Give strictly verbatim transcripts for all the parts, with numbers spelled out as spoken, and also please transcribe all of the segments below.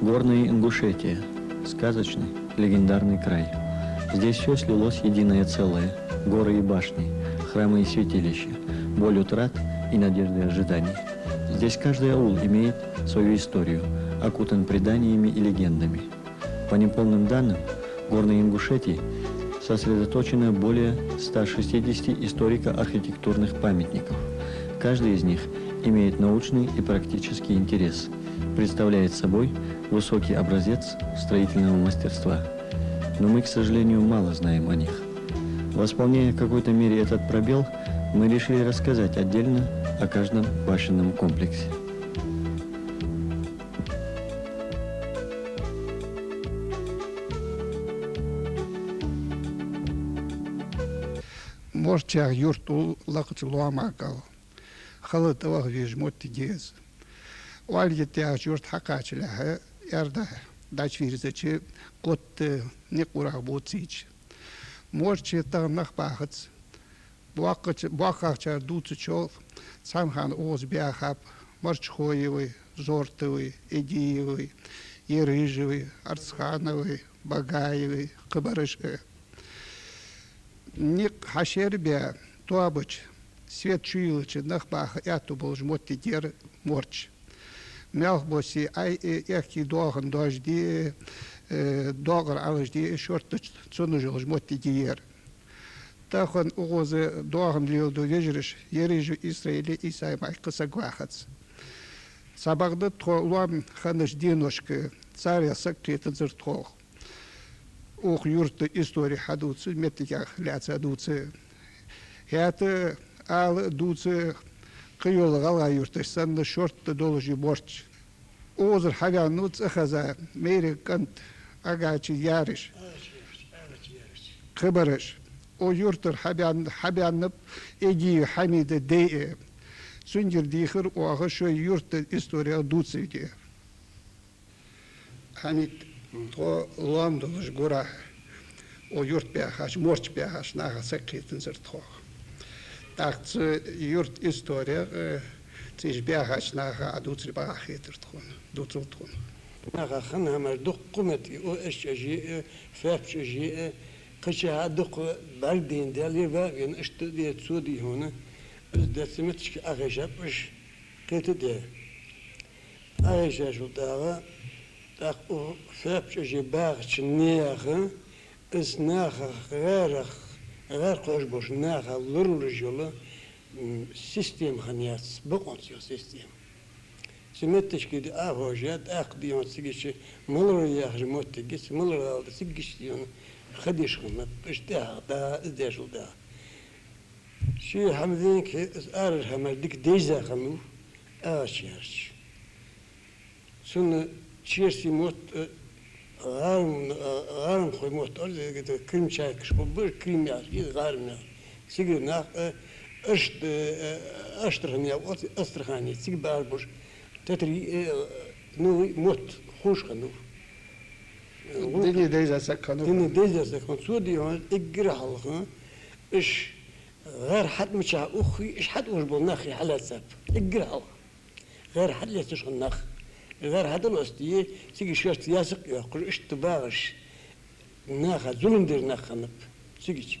Горная Ингушетия. Сказочный, легендарный край. Здесь всё слилось в единое целое. Горы и башни, храмы и святилища, боль утрат и надежды ожиданий. Здесь каждый аул имеет свою историю, окутан преданиями и легендами. По неполным данным, в Горной Ингушетии сосредоточено более ста шестидесяти историко-архитектурных памятников. Каждый из них имеет научный и практический интерес, представляет собой высокий образец строительного мастерства. Но мы, к сожалению, мало знаем о них. Восполняя в какой-то мере этот пробел, мы решили рассказать отдельно о каждом башенном комплексе. Морчах юрт ул лакхача лоамагӀал. Хала тӀаваха везаш моттиг я из. Оалгет яхача юрта хьакхачалехьа, аьрда дӀачувийрзача, котта никъ урагӀ бувцийча. Морче тахан нах бахац. Боккхача-, боккхагӀчар дувцачох цхьан хана укхаза баьхаб Марчхоевы, Зортовы, Эдиевы, Ерыжевы, Арцхановы, Багаевы, кхыбараш а. Никъ хьашер а баь, тоабача, свет чуйиллача нах баха аьттув болаш моттиг яр Морч. Малхбосе Ӏай а, аьхки доахан доажде а, э, доакъар Ӏалашде а, шортта цунна йолаш моттиг я ер. Тахан укхаза доахан леладу вежараш Ерыжев Исраил а, Ӏийса а, мара кхы саг вахац. Цхьабакъда тхо лоам хиннача деношка царех саг кхетанзар тхох. Укх юрта истори хьадувца, моттигех лаьца дувца. ХӀаьта ала а дувца, кхыйола гӀалгӀай юрташ санна шортта долаш я Морч. Укхазара хьаваьннав цӀихеза майрага кӀант Ӏагача Ярыш. Кхыбараш. Укх юртара хьабаьн-, хьабаьннаб Эдиев Хьамида дай а. Цунгара дийхар оаха шоай юрта историх дувцарга. Хьамид, тхо лоам долаш гурахьа, укх юрта баьхача, Морча баьхача наха саг кхетанзар тхох. ТӀаккха цу юрта историх, э, цигача баьхача наха Ӏа дувцар бакъахьа хетар тхона, дувцал тхона. Наха хинна хӀамаш дукха моттиг я, укх Эсча-Ӏажий а, Фаьпча-Ӏажий а, кхычахьа дукха бӀаргадайна даьлар, ваь а вена, иштта а даь, цо дий хьона, из даь цу моттигашка Ӏохайшаб уж, кхетадаь. Ӏохайшачул тӀехьагӀа, тӀаккха укх Фаьпча-Ӏажий бахача наха, из нахах гӀарах, гӀар кхоачаш болча наха лоралуш йола, м, система хиннаяц, бокъонца йола система. Цу моттигашка дӀахьежа, тӀаккха дий хьона цигача Малрой яхаш моттиг я, цу Малрой гӀала тӀа цигача дий хьона ха деш хиннаб, уж тӀехьа, дӀа, из дешал тӀехьа. Ший хӀама венга хи, из арара хӀамаш дика дайза хиннав Ӏагача Ярыш. Цунна черсий мотт, э, гӀарм-, э, гӀармхой мотт оал, э, крымчатка школа ба, Крым яхаш, из гӀарм яхаш. Цигара нах, э, Ашт-, э, э, Аштрахань яхаш, Астрахани, цига бахаш болаш татарий, э, новый мотт ховш хиннав. Э, дина дайза саг хиннав. Дина дайза саг хиннав. Цо дий хьона эггара хьалха, уж гӀар хьатӀа мичахьа уххий, уж хьатӀа ухаш бола нах хьалаьцаб. Эггара хьалха. ГӀар хьатӀа лесташ хинна нах. ГӀар хьатӀа лостий, цига шоашта ясакх йоаккхаш, иштта багӀаш, наха зулам деш нах хиннаб цигача.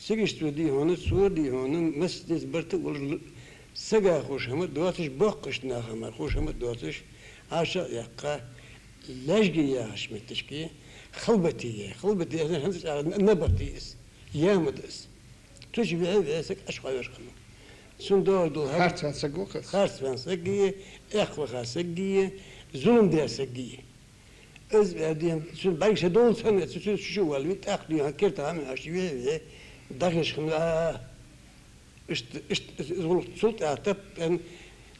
Цигача цо дий хьона, цо дий хьона, массанеца барт а волаш, сага ховш хӀама доацаш, боккхача наха мара ховш хӀама доацаш, Ӏашагӏ яьккха, Лаьжге яхача моттигашка, Халбате яхе. Халбате яхе, хӀанз а чӀагӀа Набате из, яма да из. Цу чу вихьа-вихьа саг Ӏочукхоачаш хиннав. Цунна доагӀаш дола хӀама харцваьнна саг ва-кх из. Харцваьнна саг а, эккхаваха саг а, зулам даь саг а. Из ваьден, цун бӀаргашта долча хана, цу, цу, цу чу валаве, тӀаккха дий хьона керта хӀама хьош вихьа-вихьа, дӀахьежаш хиннав. Иштта, иштта, из гӀулакх цул тӀехьа таппен,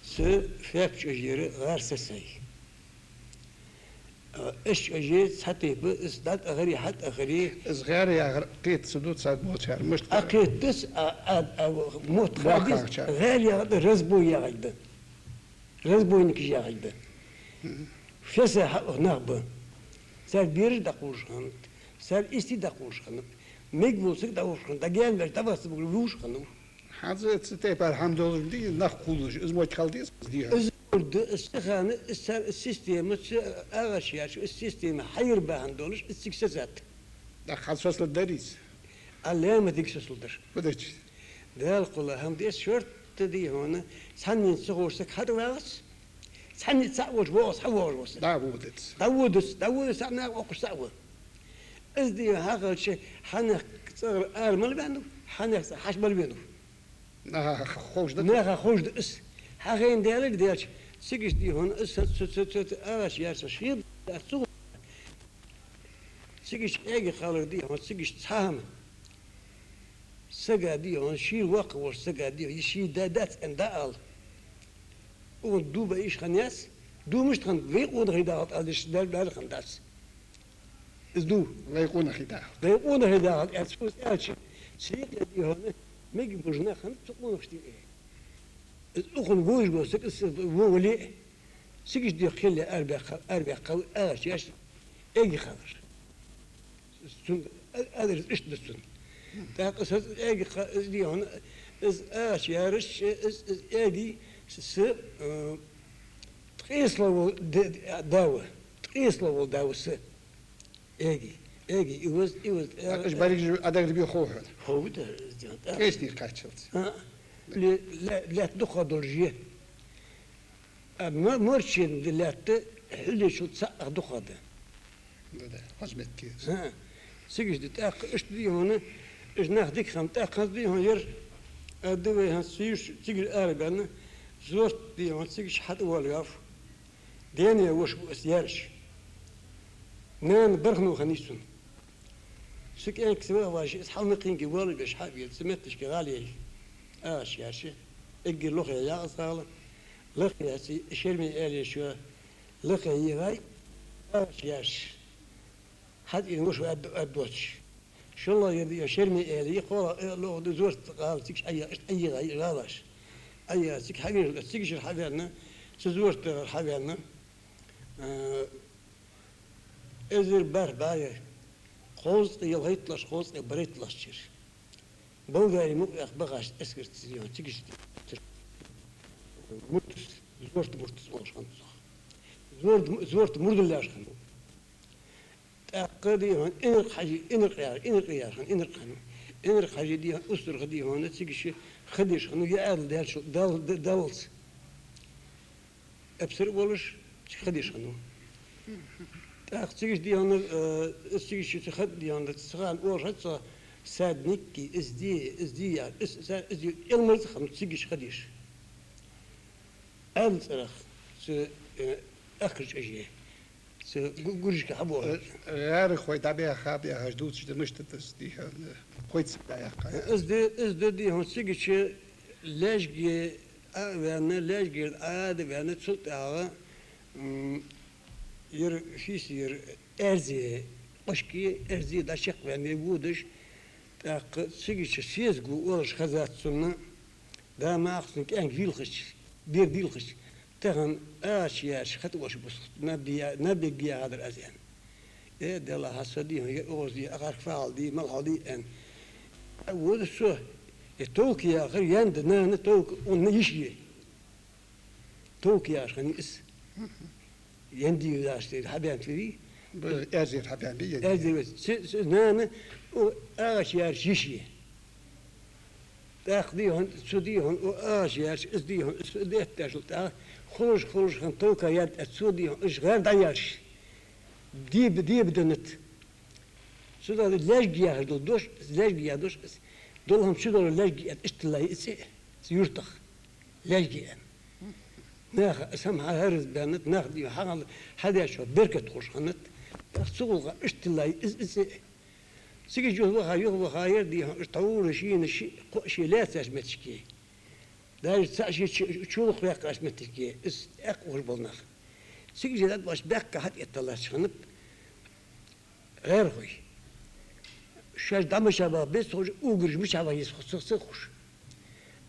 цу Фаьпча-Ӏажера гӀар сесай. Эсча-Ӏаже цхьа тайпа, из дӀатӀахари, хьатӀахари. Из гӀар яхар кхетац ду цхьаболчар, мишта? А кхетац, а, а, а, мотт хадис, боккхагӀчар. ГӀар яхар да, разбой яхилга да. Разбойникаш яхилга да. Мгм. Фесса хьа-, нах ба. Цар бераш дӀакхувш хиннаб, цар истий дӀакхувш хиннаб. Мегаш вола саг дӀавувш хиннав, дӀагаьна ваьлча дӀаваца бугар вувш хиннав. ХӀанз цу тайпара хӀама долаш ма дий, нах кхувлаш, из мотт хила деза, из дий хьона. Из Урда, из цу хана, из цар, из система, цу агӀача яьрча, из система хьайра бахьан долаш, из цига сацад. ТӀаккха хьал соцалургдарий из? А лаьма дика соцалургдар. Фу дац? Дала кхола хӀама деш шортта, дий хьона, цхьаннена ца ховш саг хьатӀавагӀац, цхьанне цаӀ волча воагӀац, хьавоагӀаш вола саг. ДӀаводац. ДӀаводац, дӀаводац, цхьа наха воккхаш цаӀ ва. Из, дий хьона, хьахилча, хьанах цӀагӀара ара мала ваьннав, хьанах цӀагӀа хьаьша мала венав. Наха ховш да? Наха ховш да из. Хьахайна даьлар даьлча, цига, дий хьона, из ца, ца, ца, ца, ца, ара яьрча шийла дац цу. Цига Ӏеги хилар, дий хьона, цига цхьа хӀама. Сага, дий хьона, шийла воккха волча сага, дий хьона, ший да дац аьнна дӀаала. Укхун дув ба йиш хиннаяц, дув мишта хиннад, вай къонахий дахалда аьлча, дар, дар хиннадац. Из дув. Вай къонахий дахалда. Вай къонахий дахалда аьлча, цо из аьлча, цу юкъе, дий хьона, мегаргболаш нах хиннаб цу къонахашта юкъе. Из укхун вожаш вола саг, из во вале а, цига, дий хьона, хилла арабаьккхар, арабаьккхар, агӀача яьрча Ӏеги хилар. Цун а-, адрес иштта да цун. ТӀаккха из Ӏеги ха-, из, дий хьона, из агӀача яьрча, из, из Ӏеги с-, с-, э, ткъесла вола д-, да ва, ткъесла вола да ва са. Ӏеги, Ӏеги, иваз, иваз, э, Ӏадагар бе хов хьона? Хов да, из, дий хьона, тӀаккха. Къестий кхаччалца. А, ле-, ле-, лаьтта дукха долаш я. А ма-, марчен да лаьтта хьулечул цаӀ дукха да. Да, да, хозметки. ХӀа. Цига да тӀаккха, иштта, дий хьона, уж нах дика хиннаб, тӀаккха хӀанз, дий хьона, яр, а, да вай хӀанз цу юрта цига арабаьнна, зорт, дий хьона, цига хьатӀавоалаваьв. Даьна воша ва из яьрча. Нана бархӀ нух хиннай цун. Цу кӀаьнка ца ваха ваьш, из хьалнакхийга воалабеш хьавена, цу метташка гӀала яьй. АгӀача яьрча. Эггара лохе я из гӀала. Лакхе я цу Шермай-Ӏаьлий чу, лакхе ехай, агӀача яьрча. ХьатӀавена воша ва аьнна, аьнна доацаш. ШоллагӀа яр, дий хьона, Шермай-Ӏаьлий, кхоалагӀа, э, лохе да Зорта гӀала, цига Ӏайя-, ӀайягӀа я гӀалаш. Ӏайя, цига хьавена, цигара хьавена, цу Зортагара хьавена. Э, эзар бархӀ бӀаь кхузткъеи ялхайттлагӀча, кхузткъеи барайттлагӀча шера. Болгаре мукъаяккха бахача эскарца, дий хьона, цига, муртаз, Зорта муртаз оалаш хиннад цох. Зорта, Зорта мурдалаш хиннав. ТӀаккха, дий хьона, Инаркъ-Хьажий, Инаркъ яр, Инаркъ яр хиннав, Инаркъ хиннав. Инаркъ-Хьажий, дий хьона, Устарха, дий хьона, цига ха деш хиннав, я Ӏаьдал даьлча, дал-, д-, даллалца. Эпсар а волаш, цига ха деш хиннав. ТӀаккха цига, дий хьона, э, цига цу ха, дий хьона, цу хана оалаш хиннад цо, садники, из де, из де яр, из, из, из де, Ӏилманца хиннав цига ха деш. Ӏаьдала цӀерах, цу, э, Ахкарча Ӏаже, цу гу-, гуржашка хьабоагӀа. Э, гӀаьрахой дӀабаьха, баьхаш дувцаш да, мишта да из, дий хьона, хой ца дӀаяьккха. Из да, из да, дий хьона, цига лаьжега Ӏо а ваьнна, лаьжегара Ӏо а ваьнна, цул тӀехьагӀа, м, яр фийса яр Аьрзе, къошке Аьрзе дӀачакхваьнна, вай водаш, тӀаккха цига съезд гу оалаш хезад цунна, да, маӀа цун кӀаьнк вийлхача, бер дийлхача, тахан агӀача яьрча хатӀавоалаш бусалба наб-, наб бегге яхадар аз аьнна. Э, Даьла, хьа со, дий хьона, я оаз дий, акхарк фахьал дий, мала хьал дий аьнна. Вода со, э, Товка яхар, янда, нана Товка, он йиш я. Товка яхаш хиннай из. Янда дий яхаш тӀера хьабаьнна хилий? Б-, Аьрзера хьабаьнна бий, янда. Аьрзера, цу, цу нана, о, агӀача яьрча йиш я. ТӀаккха, дий хьона, цу, дий хьона, о, агӀача яьрча, из, дий хьона, из детта тӀехьашул тӀехьа, хулаш, хулаш хинна Товка янда тӀа цо, дий хьона, уж гӀар дӀаяьлча, деба, деба даннад. Цу дала лаьжега яхаш дола дош, лаьжега яха дош, дола хӀама чу дола лаьжега я аьнна, иштта тиллай из цӀи, цу юртах. Лаьжега я аьнна. Наха из хӀама хьахьарзабаьннад, нах, дий хьона, хьа-, хьадеш беркат хулаш хиннад. ТӀаккха цу гӀулакха иштта тиллай из, из цӀи. Цига юха ваха, юха ваха яр, дий хьона, уж тхьовра шийна ши-, кхо-, ши лаьцача метташке. Даже цаӀ ше чу-, чулах ваьккхача метташке. Из тӀаккха ухаш бола нах. Цига же дӀабаьхкача баьхка хьатӀаэтталарча хиннаб гӀаьрахой. Шоаш дӀа мича баха беза ца ховш, уграш мича баха еза ца, ца ховш.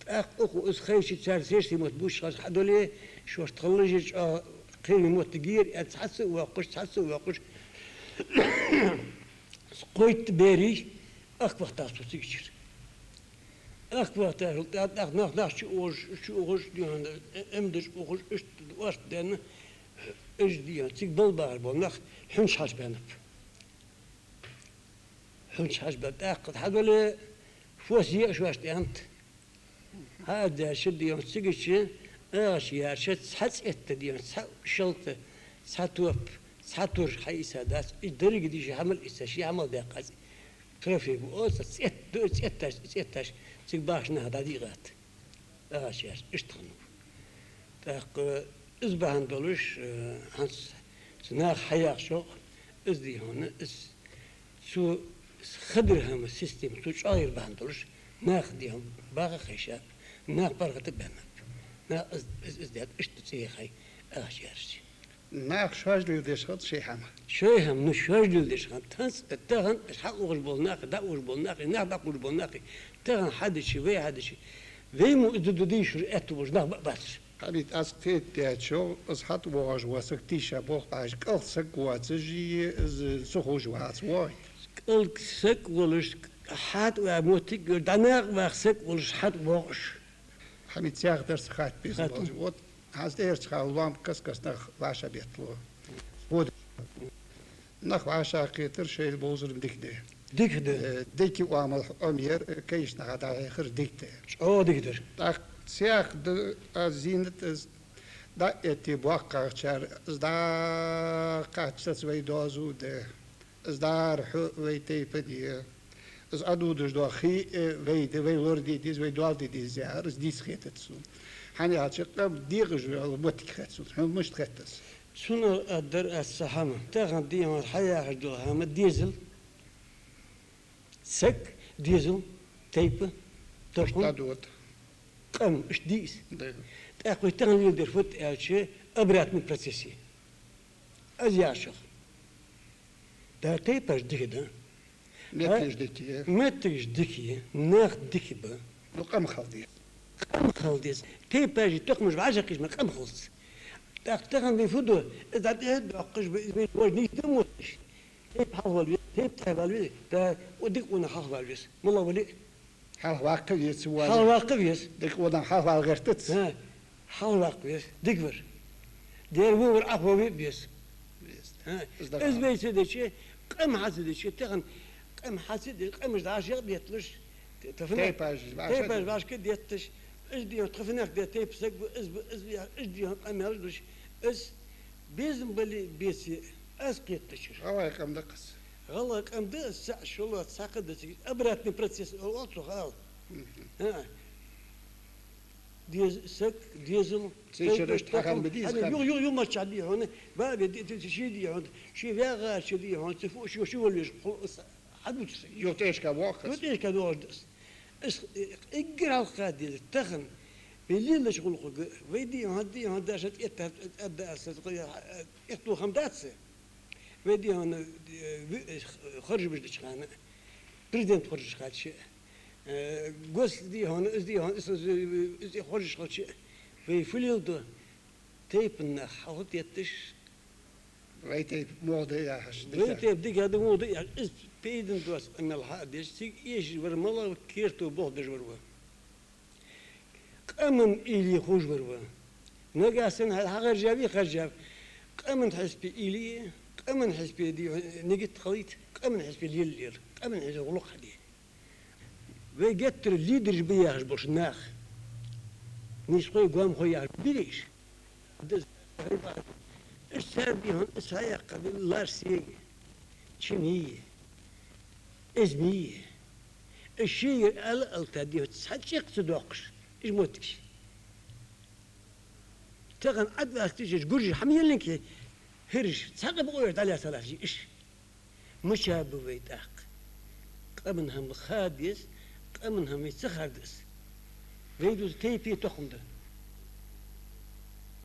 ТӀаккха укхо из хайча, цар сесте мотт бувцаш хаза хьадоле, шоашта хала лажир чӀоагӀа кхераме моттиг яр, аьнна, цхьацца а воаккхаш, цхьацца а воаккхаш, кхойтта берий ахка вахийтав цо цигачара. ТӀаккха вахтар, тӀаккха нах, нах чу ухаш, чу ухаш, дий хьона, эмдаш ухаш, иштта орц денна, уж, дий хьона, цига балбахаш бола нах хьунчаш хьалчубаьннаб. Хьунчаш хьалчубаьннаб, тӀаккха хьадоле, фос е а шоаш тӀаьнта. Хьа а даьрча, дий хьона, цигача агӀача яьрча цхьа цӀетта, дий хьона, цхьа шалта, цхьа топ, цхьа тур хьаийца дац, из деррига дий ши хьамал ийца, ши хьамал даьккха дац. Трофей бу оцу цӀет-, ду-, цӀетташ, цӀетташ, цига бахача наха дӀадийгӀад. АгӀача яьрча, иштта хиннав. ТӀаккха из бахьан долаш, э, хӀанз цу наха хьаяхачох, из, дий хьона, из цу хадара хӀама система, цу чӀоагӀъяр бахьан долаш, нах, дий хьона, баха хайша, нах паргӀата баьннаб. Нах из, из, из даьд, иштта цӀи яхай, агӀача яьрча. Нах шоаш леладеш хиннад шоай хӀама. Шоай хӀама, ну, шоаш леладеш хиннад. Танц, тахан хьалухаш бола нах, дӀаухаш бола нах, нах дӀакхувш бола нах, тахан хьадича, вай хьадича, вай мо из ду-, ду-, дийшар аьттув болаш нах ба-, бацар. Хьамид, аз кхетадаьчох, из хьатӀавоагӀаш вола саг тийша болх бӀаьш, кӀалха саг воацаш, из ца ховш вац, воагӀийт. КӀалха саг волаш, хьатӀаваь моттиг, дӀа накъаваь саг волаш, хьатӀавоагӀаш. Хьамид, цхьа хаттар хатта безам болаш. Вот хӀанз тӀехьарча хана лоам каст-каста нах вӀашагӀбетталу. Бода. Нах вӀашагӀкхетар шоайла бовзар-м дика да. Дика да. Э, дика оамал хьаӀомаяр, э, кагийча наха дӀахьехар дика да. ЧӀоагӀа дика дар. ТӀаккха цхьаькха да, аз зийнад из, дӀа а этте боккхагӀчар, из дӀакхаччалца вай доазув да. Из дӀахо вай тайпан да. Из Ӏододаш дола хий, э, вай да, вай лораде деза, вай доал де деза яхар, из дийца хетац сона. ХӀана аьлча къам декъаш йола моттиг хет сона. Хьона мишта хет из? Цунах а дар аз цхьа хӀама. Тахан, дий хьона, хьаяхаш дола хӀама дезал, саг, дезал, тайпа, тохум, къам, иштта дий из. Да. ТӀаккха вай тахан леладер фуд аьлча, обратный процесс я. Аз яхачох. Да, тайпаш дика да. Меттигаш дика я. Меттигаш дика я, нах дика ба. Ну, къам хила деза. Къам хила деза. Тайпаши тохамаши вӀашагӀкхийтта ма къам хилац. ТӀаккха тахан вай фу ду? Из дӀатӀехьа доаккхаш ба, из вай вож нийса да мотташ. Тайпа хьалхавала веза, тайпа тӀехьавала веза, да, дика къонах хьалхавала веза. МалагӀа вале а. Хьалхаваккха веза, ца вала. Хьалхаваккха веза. Дика къонах хьалхавала гӀертац. ХӀа, хьалхаваккха веза. Дика вар. Дера во вар Ӏохове а беза. Беза. ХӀа. Из дагахь. Из вай ца дича, къам хьа ца дича, тахан къам хьа ца дича, къамаш дӀа шех детталуш, т-, т-, фанах-, тайпаш вӀашка, тайпаш вӀашка детташ, из, дий хьона, тха фанах де тайпа саг ва, из ва, из ва, из, дий хьона, къам яьлаш душ, из безам бале а, беце а, аз кхетачура. ГӀалгӀай къам да-кх из. ГӀалгӀай къам да из, цаӀ шоллагӀа цхьаккха да цига. Обратный процесс оал цох, ала. Мгм. ХӀаа. Деза саг, дезал, цига шераш тайпа, тӀехьа ма деза, хӀана, хӀама. Юха, юха, юха маччахь, дий хьона, баба, ди-, ди-, ший, дий хьона, ший ваьгӀача, дий хьона, цу фу-, ши, ши валвеш, ху-, с-, хьадувцар. Юха тӀехьашка воагӀа. Юха тӀехьашка воагӀаш да из. Из, э, эггара хьалха деза тахан. Вай лелача гӀулакхага, вай, дий хьона, дий хьона, даша тӀетта-, тӀетта-, аса, э, эхту хӀама дац. Вай, дий хьона, э, ви-, э, хоржабеш деча хана, президент хоржаш хилча, э, гос, дий хьона, из, дий хьона, из, из, из хоржаш хилча, вай фу леладу? Тайпан нах хьалхадетташ. Вай тайпа мугӀа да яхаш, вай тайпа дика да, мугӀа да яхаш, из пайдана доаца къамаьл хьа а деш, цига эшаш вар малагӀа керто болх беш вар ва. Къаман уйла е ховш вар ва. Нагахь санна хьа-, хьахержав, хержав. Къаман хьисапе уйла е, къаман хьисапе, дий хьона, нигат хилийта, къаман хьисапе лела лела, къаман хьисапе гӀулакх хьаде. Вай геттара лидераш ба яхаш болча наха, нийсхой, гоамхой яхаш ба берригаш. Уж цар, дий хьона, из хьаяьккха ларс е, чим е, эзми е. Уж шийгара ала а алийтад, дий хьона, цхьа чӀикх ца доаккхаш, уж моттигаш. Тахан Ӏадваьхкача гуржий хӀама еллинке, хӀираш, цхьаккха бакъо яр дӀалаьца латташ уж. Мича ба вай тӀаккха? Къаман хӀама ха деза, къаман хӀама ца хар да из. Вай дуза тайпа, тохам да.